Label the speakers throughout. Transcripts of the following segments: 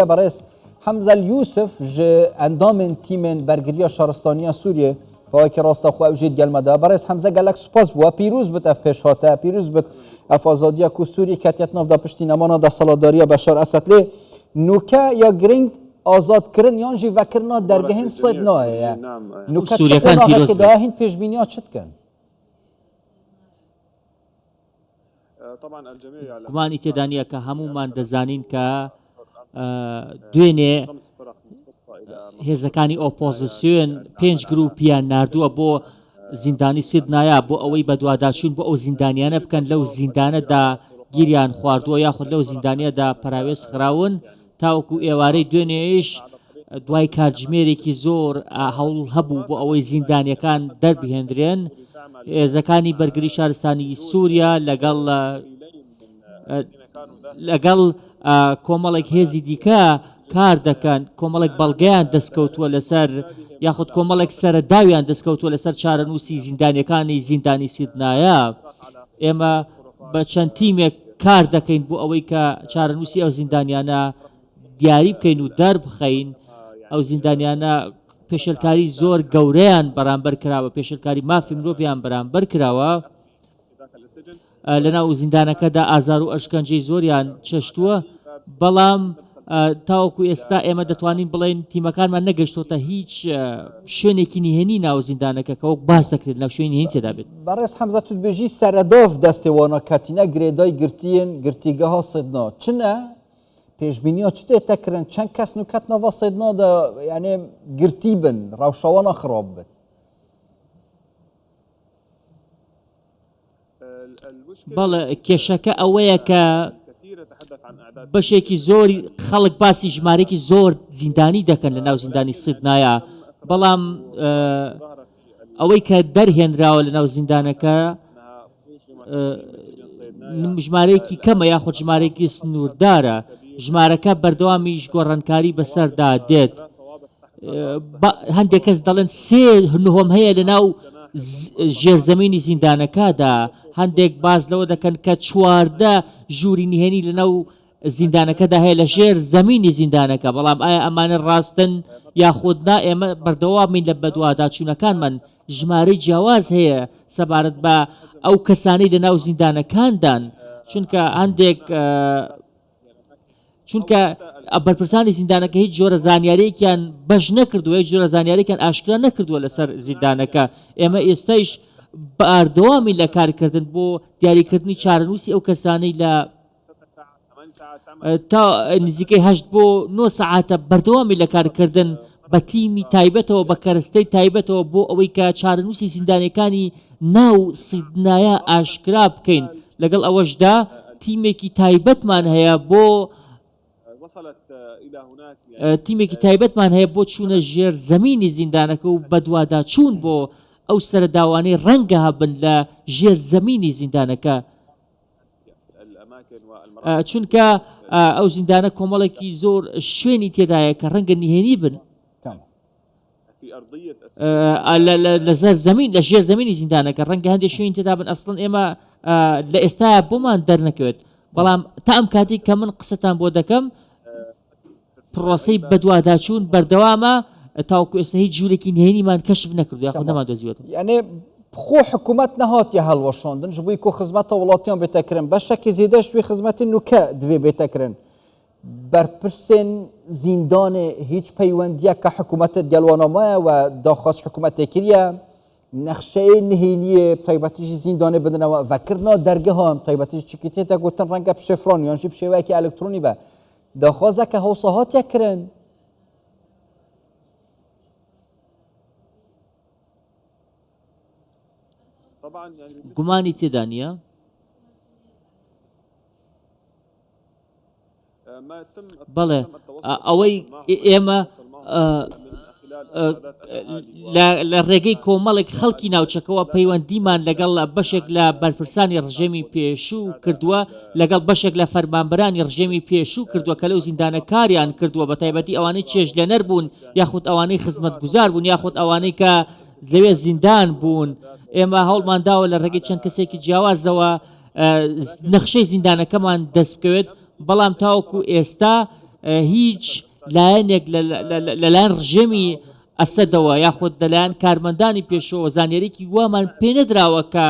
Speaker 1: Ya بەڕێز حەمزە یوسف ji endamên tîmên bergiriya şaristaniya Sûriyê pawekî rasta xwe ew jî gel me da. Berêz Hemze gelek spas bû pîroz bit ev pêşhate pîroz bit ev azadiya ku Sûriyê ketiye nav da piştî nemana desthilatdariya Beşar Esed lê nûke ya giring azadkirin yan jî vekirina dergehên Sednayê ye. Nûke çi qonaxekê da hîn pêşbîniya çi dikin?
Speaker 2: گومانی تێدا نییە کە هەموومان دەزانین کە دوێنێ هێزەکانی ئۆپۆزیسیۆن پێنج گروپیان ناردووە بۆ زیندانی سیدنایا بۆ ئەوەی بەدواداچوون بۆ ئەو زیندانیانە بکەن لەو زیندانەدا گیریان خواردووە یاخود لەو زیندانیەدا پەراوێز خراون تاوەکو ئێوارەی دوێنێیش دوای کاتژمێرێکی زۆر هەوڵ هەبوو بۆ ئەوەی زیندانیەکان دەربهێندرێن هێزەکانی بەرگری شارستانی سووریا لەگەڵ لەگەڵ کۆمەڵێک هێزی دیکە کار دەکەن کۆمەڵێک بەڵگەیان دەستکەوتووە لەسەر یاخود کۆمەڵێک سەرە داویان دەستکەوتووە لەسەر چارەنووسی زیندانیەکانی زیندانی سیدنایە ئێمە بە چەند تیمێک کار دەکەین بۆ ئەوەی کە چارەنووسی ئەو زیندانیانە دیاری بکەین و دەربخەین ئەو زیندانیانە پێشلکاری زۆر گەورەیان بەرامبەر کراوە پێشلکاری مافی مرۆڤیان بەرامبەر کراوە لەناو زیندانەکەدا ئازار و ئەشکەنجەی زۆریان چەشتووە بەڵام تاوەکو ئێستا ئێمە دەتوانین بڵێن تیمەکانمان نەگەشتۆتە هیچ شوێنێکی نهێنی ناو زیندانەکە کە وەک باس دەکرێت لە شوێنی نهێنی تێدا بێت.
Speaker 1: بەڕێز حەمزە تو دبێژی سەرەداف دەستێ وانا کەتینە گرێدای گرتیێن گرتیگەها سێدنا چنە؟ پێشبینیا چ تێتە کرن چەند کەس نو کەت ناڤا سێدنا دە یانێ گرتی بن ڕەوشا وانا خراب بت؟
Speaker 2: بەڵێ کێشەکە ئەوەیە کە بەشێکی زۆری خەڵک باسی ژمارەێکی زۆر زیندانی دەکەن لە ناو زیندانی سیدنایە بەڵام ئەوەی کە دەرهێنراوە لە ناو زیندانەکە ژمارەیەکی کەمە یاخود ژمارەیەکی سنووردارە ژمارەکە بەردەوامیش گۆڕانکاری بەسەردا دێت هەندێک کەس دەڵێن سێ نهۆم هەیە لە ناو ژێرزەمینی زیندانەکەدا، هەندێک باس لەوە دەکەن کە 14 ژووری نهێنی لە ناو زیندانەکەدا هەیە لە ژێر زەمینی زیندانەکە، بەڵام ئایا ئەمانە ڕاستن یاخود نا، ئێمە بەردەوامین لە بەدواداچوونەکانمان، ژمارەی جیاواز هەیە سەبارەت بە ئەو کەسانەی لە ناو زیندانەکاندان، چونکە هەندێک. چونکە بەرپرسانی زیندانەکە هیچ جۆرە زانیاریەکیان بەش نەکردووە هیچ جۆرە زانیاریەکیان ئاشکرا نەکردووە لەسەر زیندانەکە ئێمە ئێستایش بەردەوامی لە کارکردن بۆ دیاریکردنی چارەنووسی ئەو کەسانەی لە تا نزیکەی هەشت بۆ نۆ سەعاتە بەردەوامی لە کارکردن بە تیمی تایبەتەوە بە کەرەستەی تایبەتەوە بۆ ئەوەی کە چارەنووسی زیندانیەکانی ناو سیدنایە ئاشکرا بکەین، لەگەڵ ئەوەشدا تیمێکی تایبەتمان هەیە بۆ تیمێکی تایبەتمان هەیە بۆ چوونە ژێر زەمینی زیندانەکە و بەدواداچوون بۆ ئەو سەرەداوانەی ڕەنگە هەبن لە ژێر زەمینی زیندانەکە. چونکە ئەو زیندانە کۆمەڵێکی زۆر شوێنی تێدایە کە ڕەنگە نهێنی بن. لەسەر زەمین لە ژێر زەمینی زیندانەکە ڕەنگە هەندێک شوێن تێدا بن ئەسڵن ئێمە لە ئێستا بۆمان دەرنەکەوێت بەڵام تا ئەم کاتی کە من قسەتان بۆ دەکەم پرۆسەی بەدواداچوون بەردەوامە تاوەکو ئێستا هیچ ژوورێکی نهێنیمان کەشف نەکردو یاخود نەمان دۆزیوەتەوە.
Speaker 1: یانێ خۆ حکوومەت نەهاتیە هەڵوەشاندن ji بۆ کو خزمەتە وڵاتیان بێتە کرن بەشەکی زێدەش وی خزمەتی نوکە divê bête kirin. Berpirsên zîndanê hîç peywendiyeke hikûmetê digel wan maye we daxwaz ji hikûmetê kiriye nexşeyê nihêniyê bi taybetî jî zîndanê bidine we vekirina dergehan bi taybetî jî çikî tête gotin renge bi şifran yan jî bi şêweyekî elektronî be daxwazeke hewsa hatiye kirin.
Speaker 2: گومانی تێدا نییە. بەڵێ ئەوەی ئێمە لە ڕێگەی کۆمەڵێک خەڵکی ناوچەکەوە پەیوەندیمان لەگەڵ بەشێک لە بەرپرسانی ڕژێمی پێشوو کردووە لەگەڵ بەشێک لە فەرمانبەرانی ڕژێمی پێشوو کردووە کە لەو زیندانە کاریان کردووە بە تایبەتی ئەوانەی چێژلێنەر بوون یاخود ئەوانەی خزمەتگوزار بوون یاخود ئەوانەی کە لەوێ زیندان بوون ئێمە هەوڵمان داوە لە ڕێگەی چەند کەسێکی جیاوازەوە نەخشەی زیندانەکەمان دەست بکەوێت، بەڵام تاوەکو ئێستا. هیچ لایەنێک لەلایەن ڕژێمی ئەسەدەوە یاخود لەلایەن کارمەندانی پێشەوە زانیاریی وامان پێ نەدراوە کە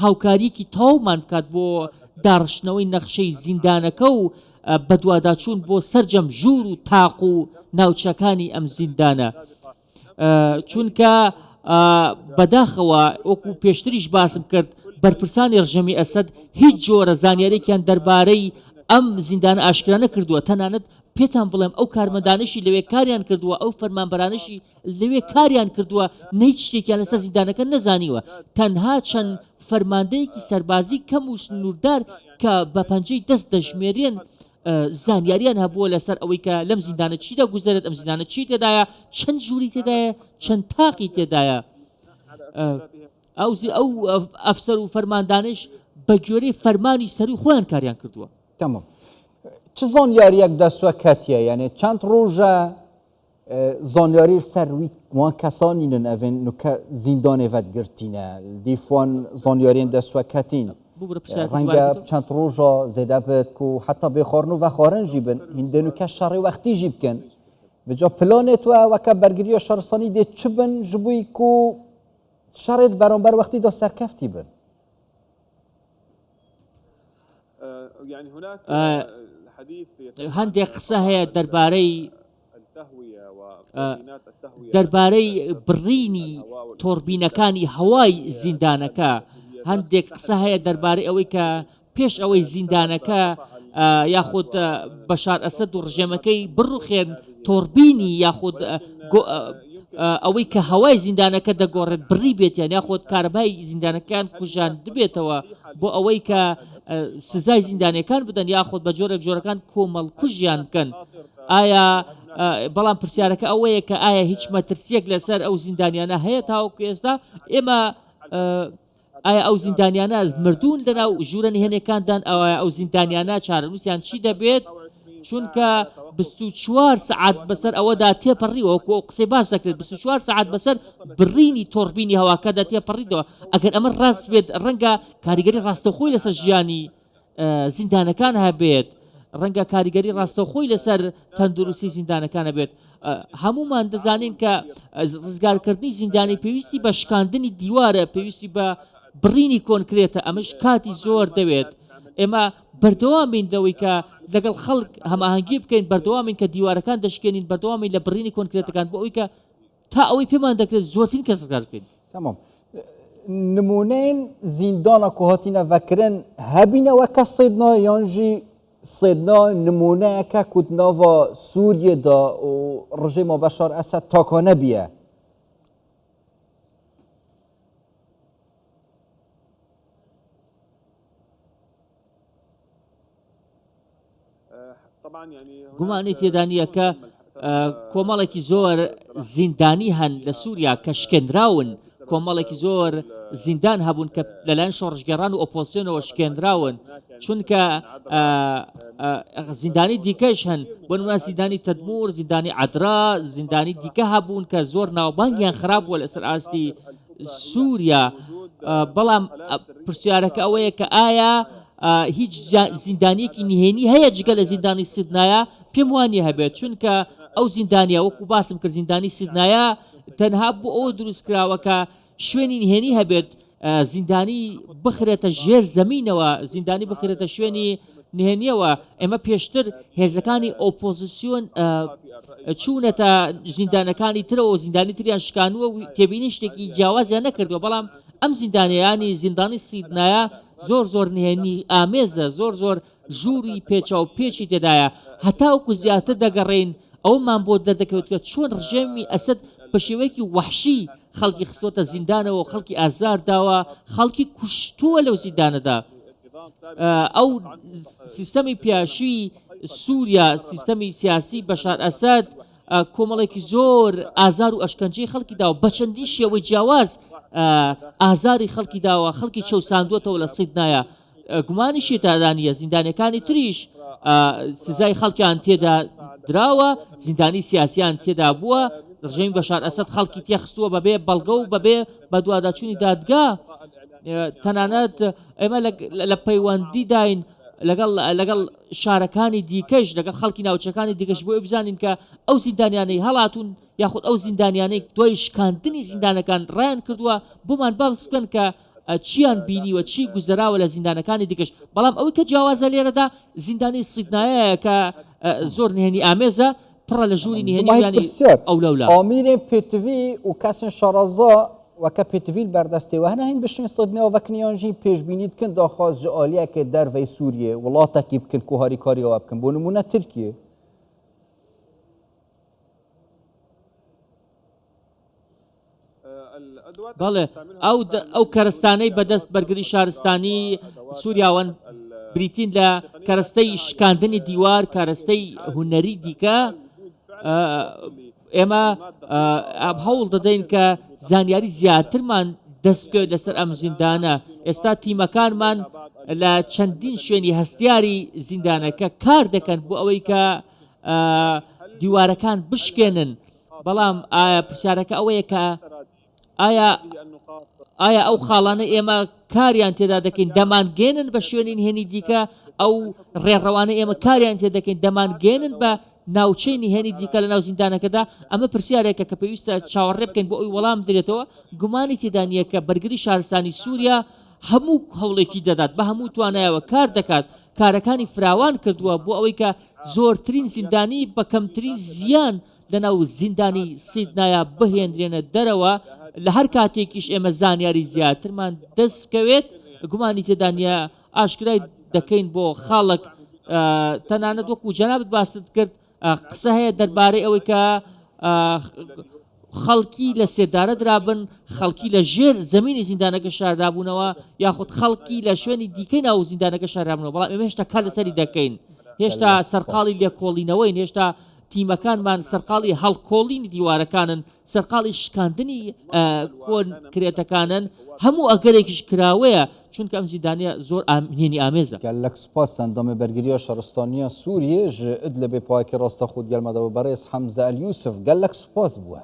Speaker 2: هاوکارییەکی تەواومان بکات بۆ داڕشتنەوەی نەخشەی زیندانەکە و بەدواداچوون بۆ سەرجەم ژوور و تاق و ناوچەکانی ئەم زیندانە. چونکە بەداخەوە وەکو پێشتریش باسم کرد بەرپرسانی ڕژێمی ئەسەد هیچ جۆرە زانیارییەکیان دەربارەی ئەم زیندانە ئاشکرا نەکردووە، تەنانەت پێتان بڵێم ئەو کارمەندانەشی لەوێ کاریان کردووە، ئەو فەرمانبەرانەشی لەوێ کاریان کردووە هیچ شتێکیان لەسەر زیندانەکە نەزانیوە، تەنها چەند فەرماندەیەکی سەربازی کەم و سنووردار کە بە پەنجەی دەست دەژمێرێن زانیاریان هەبووە لەسەر ئەوەی کە لەم زیندانە چی دەگوزەرێت، ئەم زیندانە چی تێدایە، چەند ژووری تێدایە، چەند تاقی تێدایە. ئەو ئەو ئەفسەر و فەرماندانەش بە گوێرەی فەرمانی سەروی خۆیان کاریان کردووە.
Speaker 1: تەمام. چ زانیاریەک دەسوە کەتیە یعنی چەند ڕۆژە زانیاری سەر وی وان کەسانینن ئەڤێن نوکە زیندانێ ڤەت گرتینە دیفوان زانیاریێن دەسوە کەتین
Speaker 2: ببورە پرسیارەکە
Speaker 1: ڕەنگە
Speaker 2: دووبارە بکەم.
Speaker 1: چەند ڕۆژە زێدە بێت کو حتا بێ خواردن و ڤەخوارن ژی بن هیندێ نوکە شەڕێ وەختی ژی بکەن بجا پلانێت وە وەکە بەرگریە شارستانی دێ چ بن ژبووی کو شەڕێت بەرامبەر وەختی دا سەرکەفتی بن.
Speaker 2: هەندێک قسە هەیە دەربارەی دەربارەی بڕینی تۆربینەکانی هەوای زیندانەکە، هەندێک قسە هەیە دەربارەی ئەوەی کە پێش ئەوەی زیندانەکە یاخود بەشار ئەسەد و ڕژێمەکەی بڕوخێن تۆربینی یاخود ئەوەی کە هەوای زیندانەکە دەگۆڕێت بڕی بێتیان یاخود کارەبای زیندانەکان کوژاندبێتەوە بۆ ئەوەی کە سزای زیندانیەکان بدەن یاخود بە جۆرێک جۆرەکان کۆمەڵکوژیان بکەن. ئایا بەڵام پرسیارەکە ئەوەیە کە ئایا هیچ مەترسیەک لەسەر ئەو زیندانیانە هەیە تاوەکو ئێستا ئێمە ئایا ئەو زیندانیانە مردوون لەناو ژوورە نهێنەکاندان ئەوە ئەو زیندانیانە چارەنووسیان چی دەبێت چونکە 24 سەعات بەسەر ئەوەدا تێپەڕیوە وەکو ئەو قسەی باس دەکرێت 24 سەعات بەسەر بڕینی تۆربینی هەواکەدا تێپەڕیدەوە ئەگەر ئەمە ڕاست بێت ڕەنگە کاریگەری ڕاستەوخۆی لەسەر ژیانی زیندانەکان هەبێت، ڕەنگە کاریگەری ڕاستەوخۆی لەسەر تەندروستی زیندانەکان هەبێت. هەمومان دەزانین کە ڕزگارکردنی زیندانی پێویستی بە شکاندنی دیوارە، پێویستی بە بڕینی کۆنکرێتە، ئەمەش کاتی زۆر دەوێت. ئێمە بەردەوام بین لەوەی کە لەگەڵ خەڵک هەماهەنگی بکەین، بەردەوامین کە دیوارەکان دەشکێنین، بەردەوامین لە بڕینی کۆنکرێتەکان بۆ ئەوەی کە تا ئەوەی پێمان دەکرێت زۆرترین کەس ڕزگار بکەین.
Speaker 1: تەمام. نمونەیên zîndana ku hatine vekirin hebîne weke Sêdna yan jî Sêdna nimûneyeke ku di nava Sûriyê de û rejîma Beşar Esed takane bûye.
Speaker 2: گومانی تێدا نییە کە کۆمەڵێکی زۆر زیندانی هەن لە سووریا کە شکێنراون، کۆمەڵێکی زۆر زیندان هەبوون کە لەلایەن شۆڕشگێڕان و ئۆپۆزسیۆنەوە شکێنراون، چونکە زیندانی دیکەش هەن، بۆ نموونە زیندانی تەدمور، زیندانی عەدرا، زیندانی دیکە هەبوون کە زۆر ناوبانگیان خراپ بووە لەسەر ئاستی سووریا، بەڵام پرسیارەکە ئەوەیە کە ئایا هیچ زیندانیەکی نهێنی هەیە جگە لە زیندانی سیدنایا؟ پێم وانیە هەبێت، چونکە ئەو زیندانیە وەکو باسم کرد زیندانی سیدنایا تەنها بۆ ئەوە دروست کراوە کە شوێنی نهێنی هەبێت، زیندانی بخرێتە ژێر زەمینەوە، زیندانی بخرێتە شوێنی نهێنیەوە. ئێمە پێشتر هێزەکانی ئۆپۆزیسیۆن چوونەتە زیندانەکانی ترەوە زیندانی تریان شکانووە و تێبینی شتێکی جیاوازیان نەکردووە، بەڵام ئەم زیندانیانی زیندانی سیدنایا زۆر زۆر نهێنی ئامێزە، زۆر زۆر ژووری پێچاو پێچی تێدایە، هەتاوەکو زیاتر دەگەڕێین ئەوەمان بۆ دەردەکەوێت کە چۆن ڕژێمی ئەسەد بە شێوەیەکی وەحشی خەڵکی خستۆتە زیندانەوە و خەڵکی ئازار داوە، خەڵکی کوشتووە لەو زیندانەدا. ئەو سیستەمی پیاشوی سووریا، سیستەمی سیاسی بەشار ئەسەد کۆمەڵێکی زۆر ئازار و ئەشکەنجەی خەڵکی داوە، بە چەندین شێوەی جیاواز ئازاری خەڵکی داوە، خەڵکی چەوساندووەتەوە لە سیدنایا. گومانیشی تێدا نییە زیندانیەکانی تریش سزای خەڵکیان تێدا دراوە، زیندانی سیاسیان تێدا بووە، ڕژێمی بەشار ئەسەد خەڵکی تێخستووە بەبێ بەڵگە و بەبێ بەدواداچوونی دادگا. تەنانەت ئێمە لە پەیوەندیداین. لەگەڵ لەگەڵ شارەکانی دیکەش لەگەڵ خەڵکی ناوچەکانی دیکەش بۆ بزانین کە ئەو زیندانیانەی هەڵاتون یاخود ئەو زیندانیانەی دوای شکاندنی زیندانەکان ڕایان کردووە بۆمان باس بکەن کە چیان بینیوە چی گوزەراوە لە زیندانەکانی دیکەش بەڵام ئەوەی کە جیاوازە لێرەدا زیندانی سیدنایە کە زۆر نهێنی ئامێزە پڕە لە ژووری نهێنی ینی ئەولەولا.
Speaker 1: ئامیرێن پێتڤی و کەسên شارەزا وەکە پێتڤی li ber destê we hene hîn bişên Sidneyê vekin yan jî pêşbînî dikin daxwaz ji aliyekê derveyî Sûriyê welatekî bikin ku harîkariya we bikin bo nimûne Tirkiyê.
Speaker 2: بەڵێ ئەو ئەو کەرەستانەی بەدەست بەرگری شارستانی سووریاوەن بریتین لە کەرەستەی شکاندنی دیوار کارەستەی هونەری دیکە ئێمە هەوڵ دەدەین کە زانیاری زیاترمان دەست بکەوێت لەسەر ئەم زیندانە ئێستا تیمەکانمان لە چەندین شوێنی هەستیاری زیندانەکە کار دەکەن بۆ ئەوەی کە دیوارەکان بشکێنن بەڵام ئایا پرسیارەکە ئەوەیە کە ئایا ئایا ئەو خاڵانە ئێمە کاریان تێدا دەکەین دەمانگەێنن بە شوێنی نهێنی دیکە ئەو ڕێڕەوانە ئێمە کاریان تێ دەکەین دەمانگەێنن بە ناوچەی نهێنی دیکە لە ناو زیندانەکەدا ئەمە پرسیارێکە کە پێویستە چاوەڕێ بکەین بۆ ئەوی وەڵام درێتەوە گومانی تێدا نییە کە بەرگری شارستانی سووریا هەموو هەوڵێکی دەدات بە هەموو توانایەوە کار دەکات کارەکانی فراوان کردووە بۆ ئەوەی کە زۆرترین زیندانی بە کەمترین زیان لەناو زیندانی سیدنایا بهێنرێنە دەرەوە، لە هەر کاتێکیش ئێمە زانیاری زیاترمان دەست بکەوێت گومانی تێدا نییە ئاشکرای دەکەین بۆ خەڵک، تەنانەت وەکو جەنابت باست کرد قسە هەیە دەربارەی ئەوەی کە خەڵکی لە سێدارە درابن، خەڵکی لە ژێر زەمینی زیندانەکە شاردابوونەوە یاخود خەڵکی لە شوێنی دیکەی ناو زیندانەکە شارابوونەوە، بەڵام ئێمە هێشتا کار لەسەری دەکەین، هێشتا سەرقاڵی لێکۆڵینەوەین، هێشتا تیمەکانمان سەرقاڵی هەڵکۆڵینی دیوارەکانن، سەرقاڵی شکاندنی کۆنکرێتەکانن، هەموو ئەگەرێکیش کراوەیە، چونکە ئەم زیندانە زۆر نهێنی ئامێزە.
Speaker 1: گەلەک سپاس ئەندامێ بەرگرییا شارستانییا سوریێ ژ ئدلبێ پایەکی ڕاستەخۆ دگەل مە دەبوو بەڕێز حەمزە ئەلیوسف گەلەک سپاس بووە.